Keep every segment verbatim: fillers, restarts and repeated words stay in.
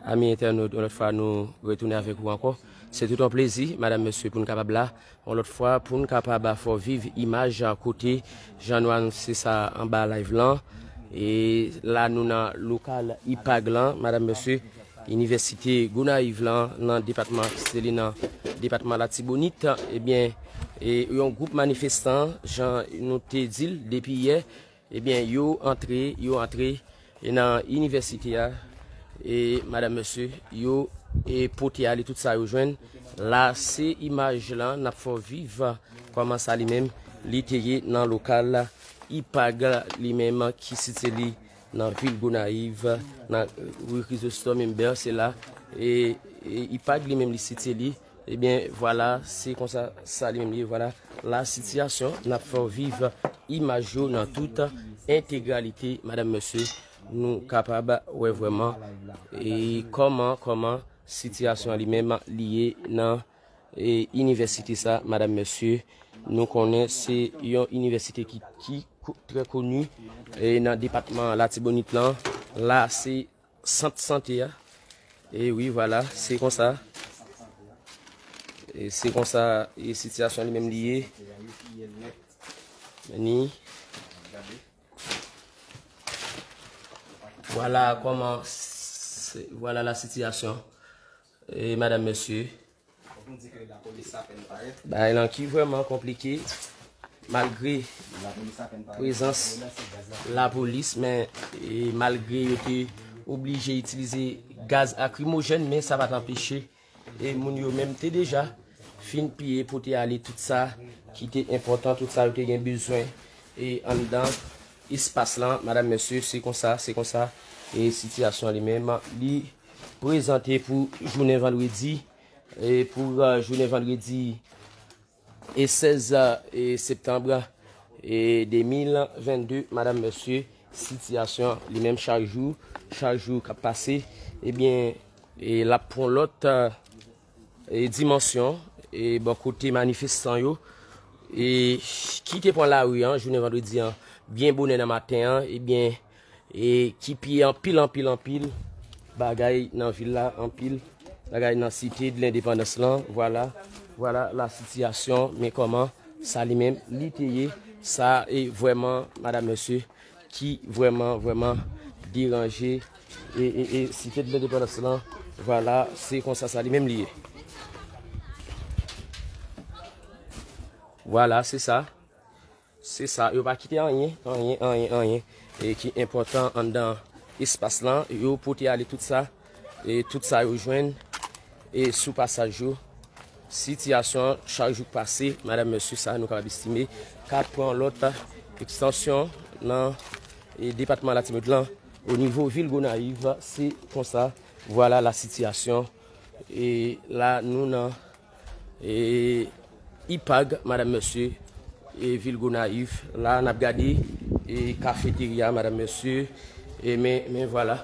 Ami entènot, yon lòt fwa nou retounen avèk ou ankò. Se tout yon plezi, madanm, mesye, pou n kapab la yon lòt fwa, pou n kapab fè w viv imaj kote jan nou anonse sa anba live lan. E la nou nan lokal IPAG lan, madanm, mesye, Inivèsite Gonayiv lan, nan depatman ki se li nan depatman Latibonit. Ebyen, e yon gwoup manifestan, jan nou te di l depi yè, ebyen, yo antre, yo antre e nan inivèsite a, e madanm, mesye, yo e pote ale tout sa yo jwenn. La, se imaj lan n ap fè w viv kòman sa li menm li te ye nan lokal IPAG li menm ki sitye li nan vil Gonayiv, nan ri Chrysostome Imbert, se la e, e IPAG li menm li sitye li. Ebyen, vwala, se konsa sa li menm ye, vwala. La sitiyasyon, n ap fè w viv imaj yo nan tout entegralite, madanm, mesye, nou kapab wè vrèman e kòman, kòman sitiyasyon an li menm li ye nan e inivèsite sa, madanm, mesye. Nou konnen se yon inivèsite ki, ki ko- trè koni e nan depatman Latibonit lan. La, se sant sante a. E wi, vwala, se konsa. E se konsa e sitiyasyon li menm li ye. Ni. Vwala kòman se- vwala la sitiyasyon. E madanm, mesye, bagay lan ki vrèman konplike, malgre prezans lapolis, men e malgre yo te oblije itilize gaz lakrimojèn, men sa pa t anpeche e moun yo menm te deja fin piye, pote ale tout sa ki te enpòtan, tout sa yo te gen bezwen e anndan espas lan, madanm, mesye, se konsa, se konsa e sitiyasyon li menm li prezante pou jounen vandredi, e pou e jounen vandredi e sèz e septanm e de mil vennde, madanm, mesye, sitiyasyon li menm chak jou, chak jou k ap pase, ebyen, e l ap pran lòt e dimansyon e bò kote manifestan yo e ki te pran lari an jounen vandredi an byen bonè nan maten an, ebyen, e ki piye anpil, anpil, anpil bagay nan vil la, anpil bagay nan site de lendepandans lan. Vwala, vwala la sitiyasyon, men kòman sa li menm li te ye, sa e vrèman, madanm, mesye, ki vrèman, vrèman deranje e, e, e site de lendepandans lan. Vwala, se konsa sa li menm li ye. Vwala, se sa. Se sa, yo pa kite anyen, anyen, anyen, anyen e ki enpòtan anndan espas lan. Yo pote ale tout sa, e tout sa yo jwenn e sou pasaj yo. Sitiyasyon an, chak jou k pase, madanm, mesye, sa nou kapab estime k ap pran lòt ekstansyon nan e depatman Latibonit lan. O nivo vil Gonayiv, se konsa, vwala la sitiyasyon. E la, nou nan e IPAG, madanm, mesye, e vil Gonayiv. La, n ap gade e kafeterya, madanm, mesye. E men, men vwala.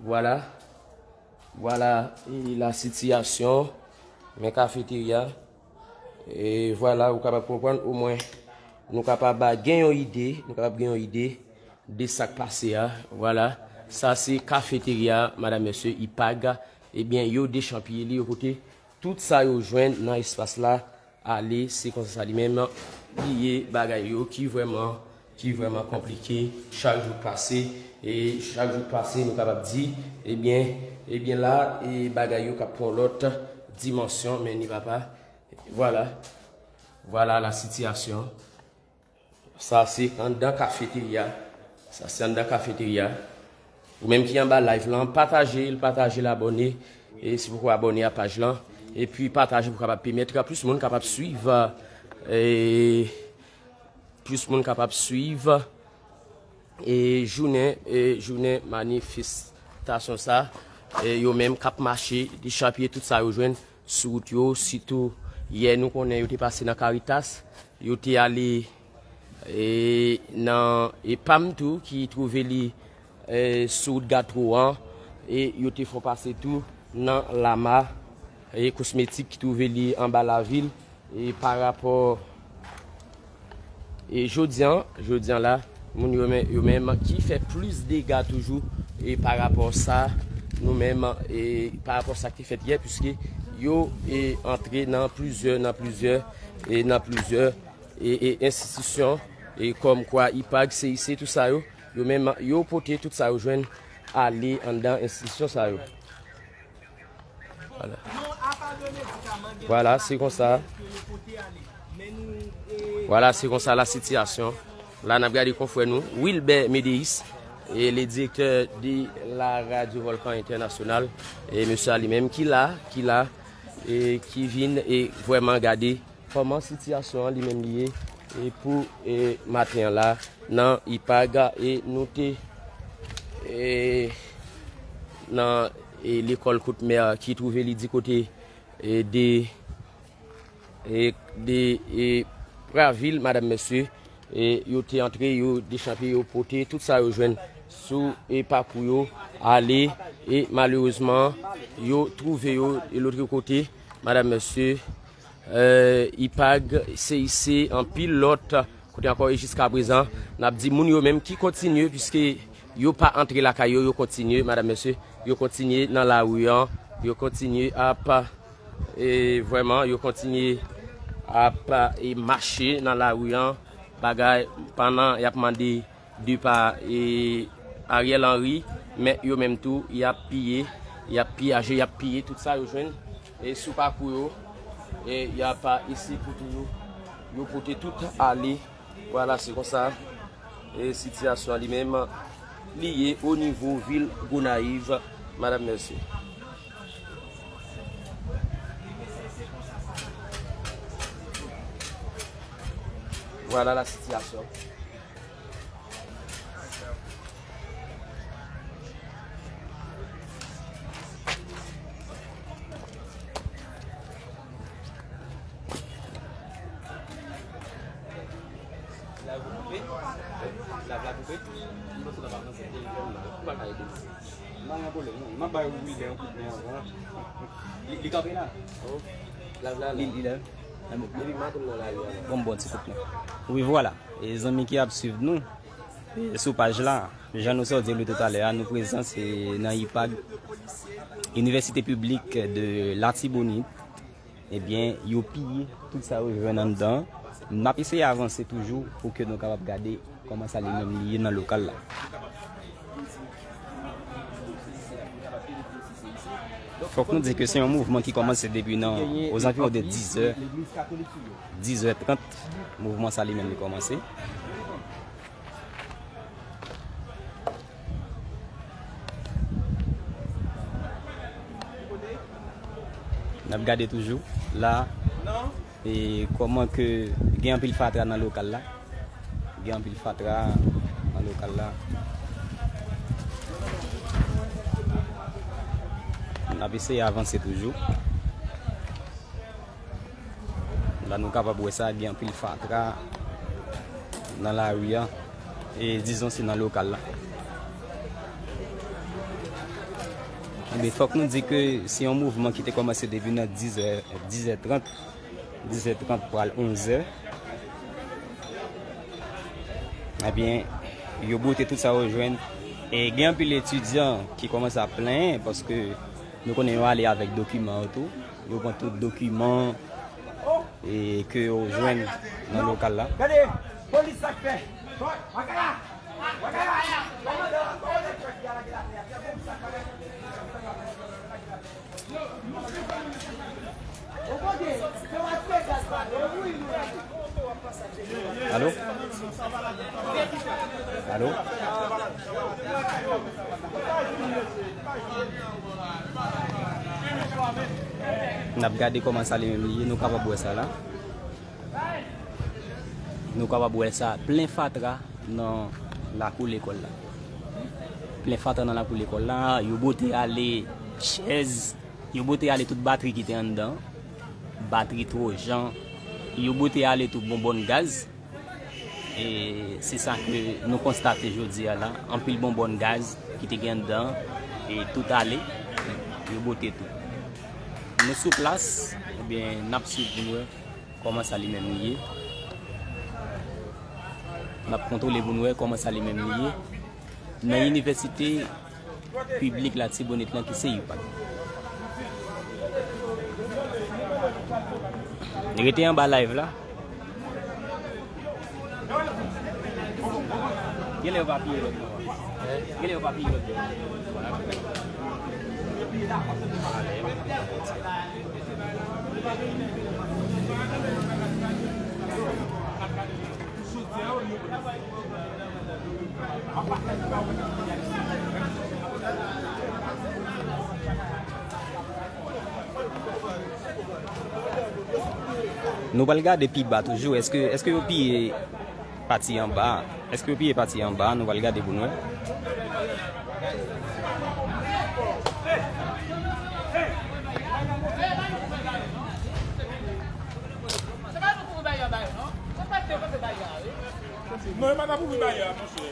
Vwala. Vwala e la sitiyasyon. Men kafeterya. E vwala, ou kapab konprann, omwen nou kapab gen yon ide, nou kapab gen yon ide de sa k pase a. Vwala, sa se kafeterya, madanm, mesye, IPAG. Ebyen, yo dechanpiye li, yo pote tout sa yo jwenn nan espas la ale. Se konsa sa li menm li ye, bagay yo ki vrèman, ki vrèman konplike. Chak jou k pase, e chak jou k pase, nou kapab di, ebyen, ebyen la, e bagay yo k ap pran lòt dimansyon, men ni papa. Vwala. Vwala la sitiyasyon. Sa se anndan kafeterya. Sa se anndan kafeterya. Ou menm ki anba live lan, pataje l, pataje l, abòne. E si poko abòne a paj lan, epi pataje pou kapab pèmèt plis moun kapab swiv, e plis moun kapab swiv e jounen, e jounen manifestasyon sa. E yo menm k ap mache, dechanpiye tout sa yo jwenn sou wout yo, sitou yè nou konnen yo te pase nan Caritas, yo te ale e nan e pam tou ki twouve li e sou wout Gatwo an, e yo te fè w pase tou nan Lama e Kosmetik ki twouve li anba lavil. E pa rapò e jodi an, jodi an la, Moun yo men, yo menm ki fè plis dega toujou, e pa rapò sa, nou menm, e pa rapò sa ki te fèt yè, piske yo, e antre nan plizyè, nan plizyè, e nan plizyè, e, e enstitisyon, e kòm kwa IPAG, CIC, tout sa yo, yo menm, yo pote tout sa yo jwenn ale anndan enstitisyon sa yo. Vwala. Vwala, se konsa. Vwala, se konsa la sitiyasyon. La, n ap gade konfrè nou, Wilbert Médéis, e le direktè de la Radio Volcan International, e mesye a li menm ki la, ki la, e ki vin, e vrèman gade kòman sitiyasyon an li menm li ye, e pou, e maten an la, nan IPAG, e nou te, e nan, e lekòl Koutmè ki twouve li di kote, e de, e de, e Pravil, madanm, mesye, e yo te antre, yo dechanpe, yo pote tout sa yo jwenn sou, e pakou yo ale, e malerezman, yo twouve yo, e lòt kote, madanm, mesye, e IPAG, CIC, anpil lòt kote ankò, e jiska prezan, n ap di moun yo menm ki kontinye, piske yo pa antre lakay yo, yo kontinye, madanm, mesye, yo kontinye nan lari an, yo kontinye ap, e vrèman, yo kontinye ap, e mache nan lari an, bagay, pandan y ap mande depa, e Ariel Henry, men yo menm tou, y ap piye, y ap piyaje, y ap piye tout sa yo jwenn, e sou pakou yo, e y ap eseye pou tou yo, yo pote tout ale. Vwala, se konsa, e sitiyasyon an li menm li ye o nivo vil Gonayiv, madanm, mesye. Vwala la sitiyasyon. Lav la koupe? Lav la koupe? M panse lav ap ranse telefòn nan. M pa ka ede. M pa gen pwoblèm, non. M ap bay Wilder yon kout men anvan. Li, li kanpe la? Oh. Lav la la. Li, li la. Depi maten nan lari a la. Bon, bon, ti kout men. Wi, vwala. E zanmi ki ap swiv nou, e sou paj la, jan nou sot di li toutalè a, nou prezan se nan IPAG, Inivèsite Piblik de Latibonit. Ebyen, yo piye tout sa yo jwenn anndan. N ap eseye avanse toujou pou ke nou kapab gade kòman sa li menm li ye nan lokal la. Fòk nou di ke se yon mouvman ki kòmanse depi nan ozanviwon de dizè, dizè trant, mouvman sa li menm li kòmanse. N ap gade toujou la, e kòman ke gen anpil fatra nan lokal la. Gen anpil fatra nan lokal la. N ap eseye avanse toujou. La nou kapab wè sa, gen anpil fatra nan lari a. E dizon se nan lokal la. Ebyen, fòk nou di ke se yon mouvman ki te kòmanse depi nan dizè, dizè trant, dizè trant pral onzè. Ebyen, yo bote tout sa yo jwenn. E gen anpil etidyan ki kòmanse ap plenyen paske nou konnen yo ale avèk dokiman yo tou. Yo pran tout dokiman, e, ke yo jwenn nan lokal la. Gade, polis sa k fè. Wakaya! Wakaya! Kòmandan, kòmandan, chèf ki a lage la, fè polis sa k fè. Alo? Alo? N ap gade kòman sa li menm li ye, nou kapab wè sa la. Nou kapab wè sa, plen fatra nan lakou lekòl la. Plen fatra nan lakou lekòl la, yo bote ale chèz, yo bote ale tout batri ki te anndan. Batri, twojan, yo bote ale tou bonbòn gaz. E se sa ke nou konstate jodi a la, anpil bonbòn gaz ki te gen anndan, e tout ale, yo bote tou. Nou sou plas, ebyen, n ap swiv pou n wè kòman sa li menm li ye. N ap kontwole pou n wè kòman sa li menm li ye nan inivèsite piblik Latibonit lan ki se ipak. Rete anba live la. Genlè yo pa piye lòt bò a. Genlè yo pa piye lòt bò a. Nou pral gade pi ba toujou. Èske, èske yo piye pati anba a? Èske yo piye pati anba a? Nou pral gade pou n wè. Non, e pa t ap ouvri bayè a, monchè.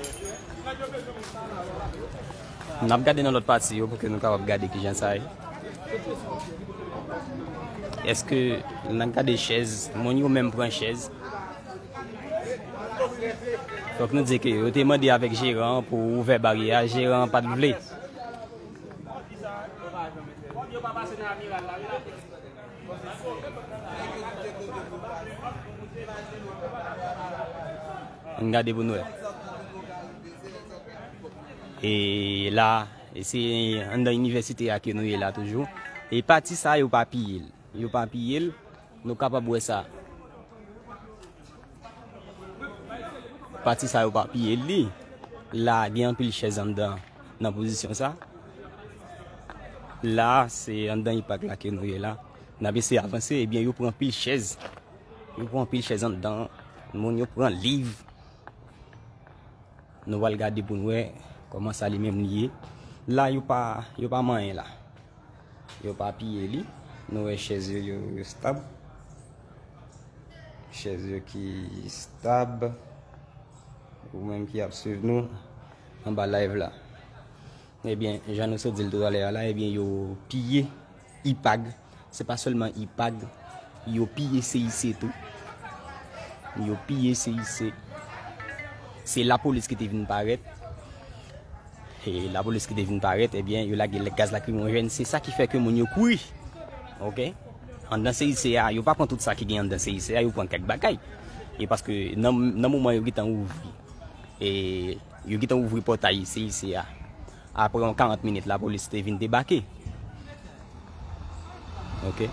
N ap gade nan lòt pati yo pou ke nou kapab gade kijan sa ye. Èske n ap gade chèz, moun yo menm pran chèz? Fòk nou di ke yo te mande avèk jeran an pou ouvè baryè a, jeran an pa t vle. Ann gade pou n wè. E la, e se anndan inivèsite a ke nou ye la toujou. E pati sa, yo pa piye l. Yo pa piye l. Nou kapab wè sa. Pati sa, yo pa piye li. La, gen anpil chèz anndan nan pozisyon sa. La, se anndan ipak la ke nou ye la. N ap eseye avanse, ebyen, yo pran anpil chèz. Yo pran anpil chèz anndan. Moun yo pran liv. Nou pral gade pou n wè kòman sa li menm li ye. La, yo pa, yo pa manyen la. Yo pa piye li. Nou wè chèz yo, yo, yo stab. Chèz yo ki stab. Ou menm ki ap swiv nou anba live la. Ebyen, jan nou sot di l toutalè a la, ebyen, yo piye ipag. Se pa sèlman ipag, yo piye C I C tou. Yo piye C I C. Se lapolis ki te vin parèt. E lapolis ki te vin parèt, ebyen, yo lage gaz lakrimojèn. Se sa ki fè ke moun yo kouri. Oke? Anndan C I C a, yo pa pran tout sa ki gen anndan C I C a, yo pran kèk bagay. E paske nan, nan moman yo gentan ouvri, e yo gentan ouvri pòtay C I C a. Apre yon karant minit, lapolis te vin debake. Oke.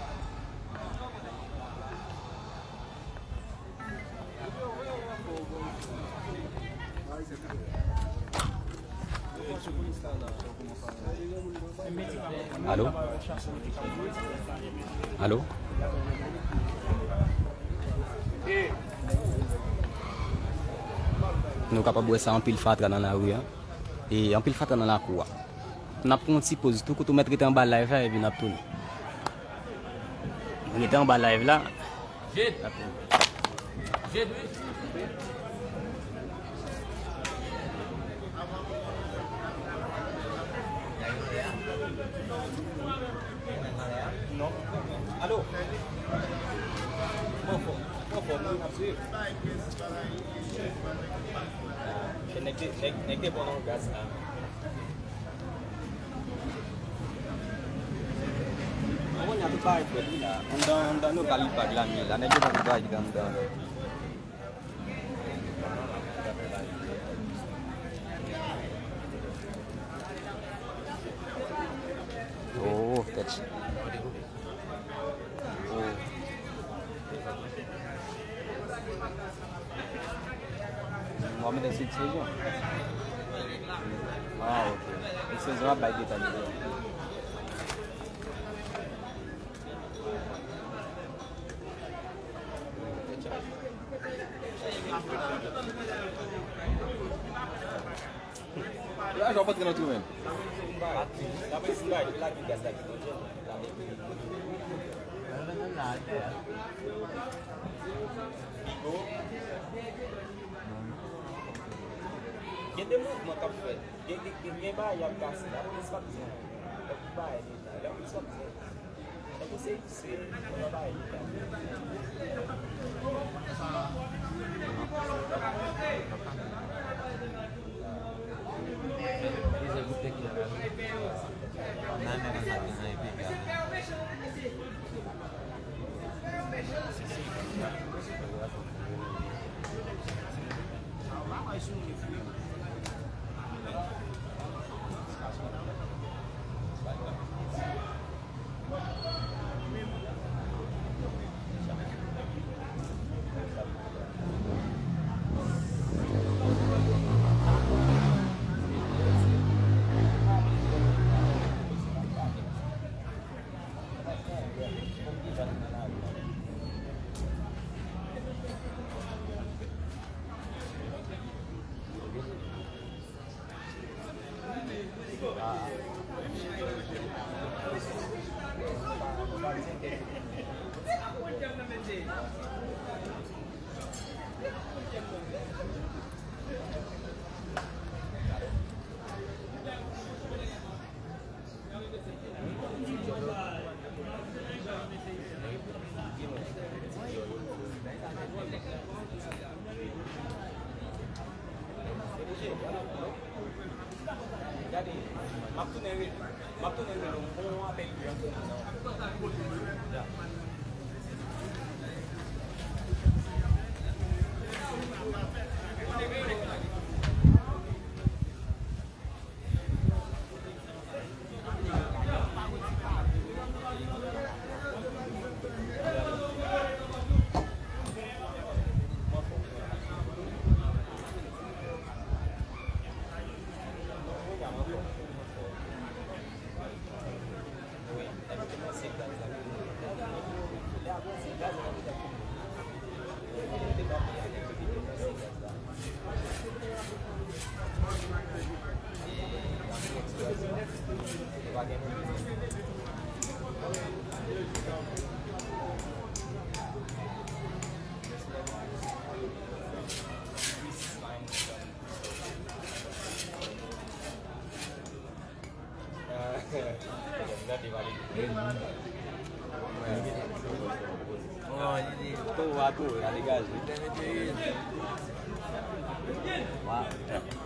Alo? Alo? Nou kapab wè sa, anpil fatra nan lari a. E anpil fatra nan lakou a. N ap pran yon ti poz tou, kote w mèt rete anba live la, epi n ap tounen. Rete anba live la. Jed. Jed, wi. Non. Alo. Mwen anfòm. Mwen anfòm, wi, n ap swiv. Nèg te, nèg, nèg te pran nan gaz la. Mwen konnen tout bagay frèt wi la. Anndan, anndan lokal ipag la, men la nèg yo pran tout bagay ki t anndan. Oh, tèt. Oh. W ap mete sou sezon? Ah, ok. E sezon ap bay detay yo. Lajan w ap antre nan twou menm. Gen de mouvman k ap fèt. Gen, gen, gen, gen bagay y ap kase. Lapolis pa bezwen. Lapolis pa bezwen. Gade, m ap tounen rele, m ap tounen rele w, m gon apèl wi an tounen nan. Ya.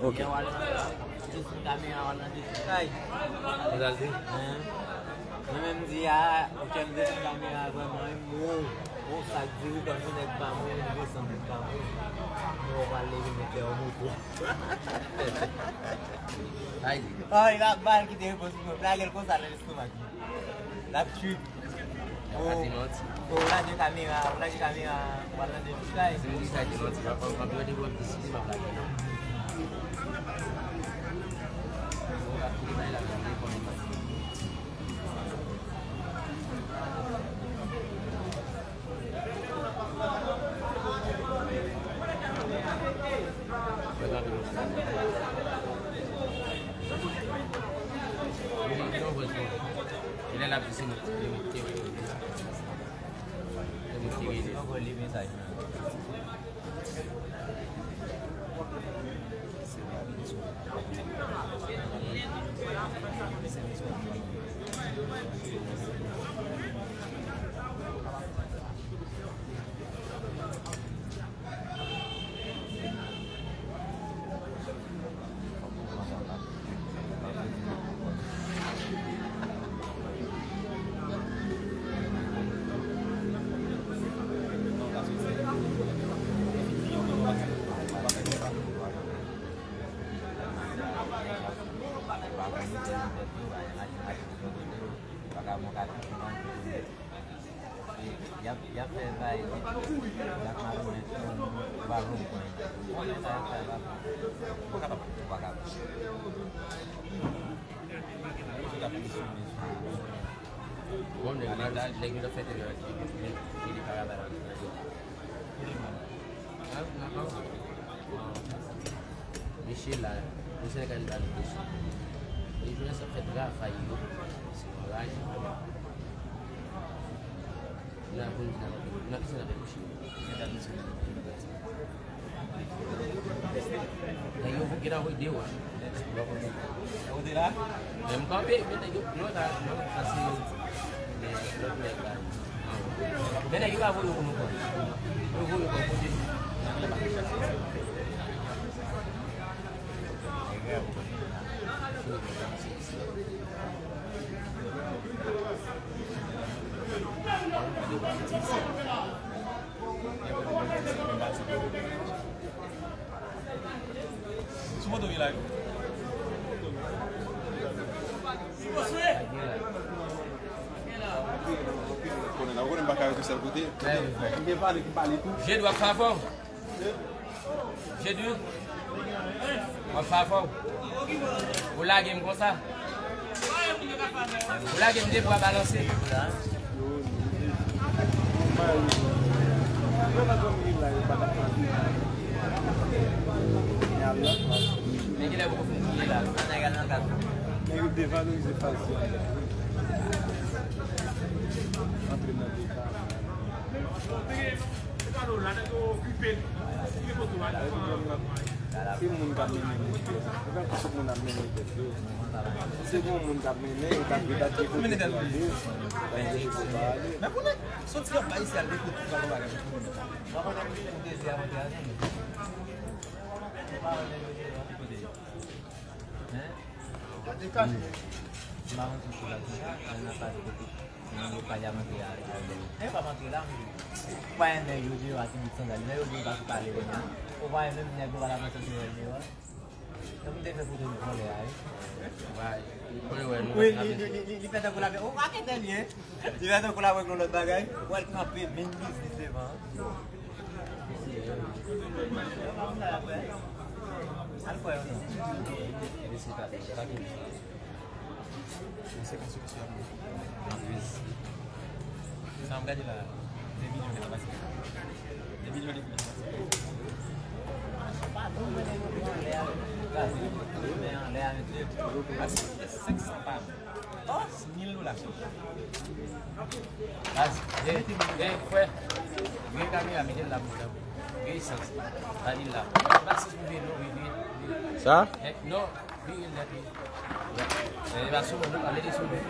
Ok. Mwen menm di a, ok, m desann kamera vrèman, wi, mwen, bon, sa k di wi, kòm se nèg pa mwen, m desann pa mwen. Mwen pral leve mete yon moto. Ay, la bal ki te repons pou mwen. Plage l konsa nan lestomak li. L ap tchwip. Ou lage kamera, ou lage kamera, ou al nan de ti kay. Si m di sa, di manti, m ap, m ap rete pou m di si m ap lage. Bon, m ap kite bay la, m ap reponn li. Bon, nèg la, nèg yo nan fè tèt yo, li, li, li pa ka bay la. Mesye la, mesye la ka di pa nou mesye. E jounen sa fè travay yo, se yon raj. Nan pou nou di nan, nan ki se nan fè mesye. Nèg yo gen anvoye de wòch. Ou te la? Men m kanpe, men nèg yo, yo la, non, sa se Men nèg yo pa voye w pou nou pran. Yo voye w pou kote. Sou moto w ye la wi. Konnen la, ou konnen m pa ka rete sèl kote. M te pale, m pale tou. Jedi w ap fè afè w. Jedi w ap fè afè w. Ou lage m konsa. Ou lage m de bra balanse. Men kilè pou fin fini la? Nèg yo devalorize faz yo. Antre nan deba. Se moun k ap mennen moun. Se pa tout moun ap mennen tèt yo. Se bon moun k ap mennen, yo t ap vin ap dekote pou ale. Men pou nèg soti anba isi al dekote pou al yon bagay pou moun. Ki kote yo? M pa wè si se la konsa, al nan pati kote nan lokal y ap antre a. E pa antre la, m pa renmen yo deyò a ti bout sandal. Lè yo di yo pa sou pale kounye a. Ou pa renmen nèg yo pa la panse se yo deyò a. Kòm m te fè foto nou pran lè a, wi. Wi, li, li, li, li, li fè tankou l ap, ou pa kite li, en. Li fè tankou l ap regle yon lòt bagay. Ou wè l kanpe, vin biznis devan. Al kwè yo non. Mesye pa, pa ki. Mwen se konstriksyon an. Anplis. Sa m gade la, de milyon ki ta pase. De milyon de goud ki pase. Anplis, senk san pa. Oh, mil dola. Baz, e, e, frè. Vire kamera, mete l la pou mwen. Vire sans. Ba li l la. Ba sans pou vire, non, vire, vire. Sa? E, non. Vire l nèt, wi. E, e pa sou mwen, non, pa mete sou mwen.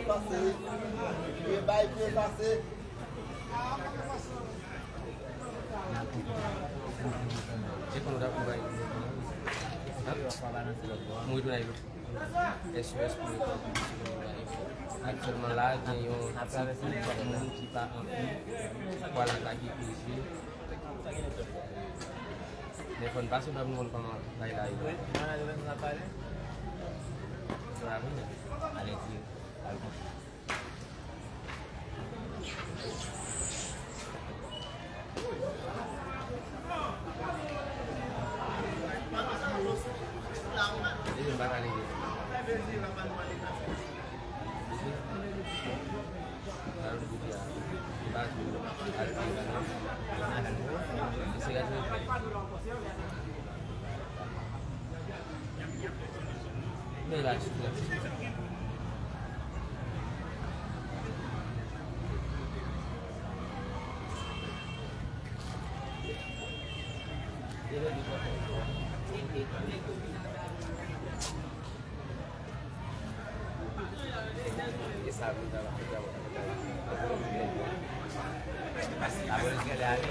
Pase. Vye bay, vye pase. Se konn w t ap pran bagay. Mwen retounen avèk S O S pou lekòl pou misye konn bagay. Aktyèlman la, gen yon ti gwoup moun ki pa anvi pral atake P S G. Men fò n pase w pou n konn kòman bagay la ye. Sa va vini. Ale di, al konsa. Lapolis genlè ale.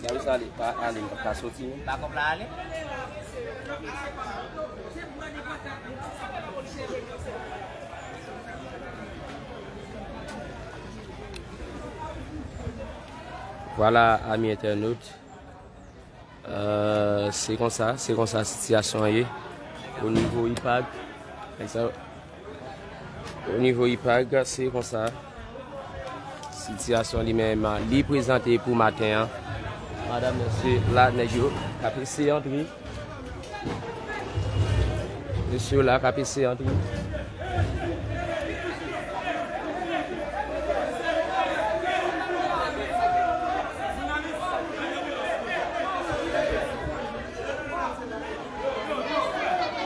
Lapolis ale, pa ale, m pa ka soti menm. Pa kòb la ale. Vwala, ami entènot. Euh, se konsa, se konsa sitiyasyon an ye. O nivo IPAG, o nivo IPAG, se konsa sitiyasyon li menm, li prezante pou maten an. Madanm, mesye, la, nèg yo k ap eseye antre. Mesye yo la k ap eseye antre.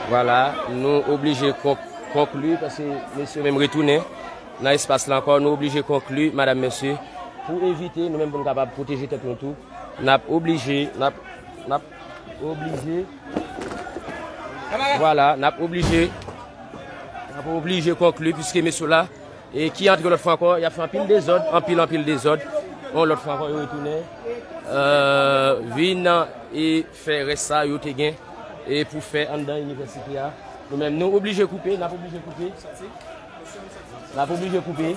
Vwala, nou oblije kon- konkli, paske mesye yo menm retounen nan espas la ankò. Nou oblije konkli, madam, mesye, pou evite nou menm pou n kapab pwoteje tèt nou tou. N ap oblije, n ap, n ap oblije, vwala, n ap oblije, n ap oblije konkli, piske mesye la, e ki antre lòt fwa ankò, y ap fè anpil dezòd, anpil, anpil dezòd. Yon lòt fwa ankò, yo retounen, euh, vin e fè rès sa yo te gen e pou fè anndan inivèsite a. Nou menm, nou oblije koupe, n ap oblije koupe. N ap oblije koupe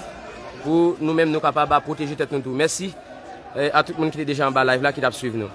pou nou menm nou kapab ap pwoteje tèt nou tou. Mèsi, eh, a tout moun ki te deja anba live la, ki t ap swiv nou.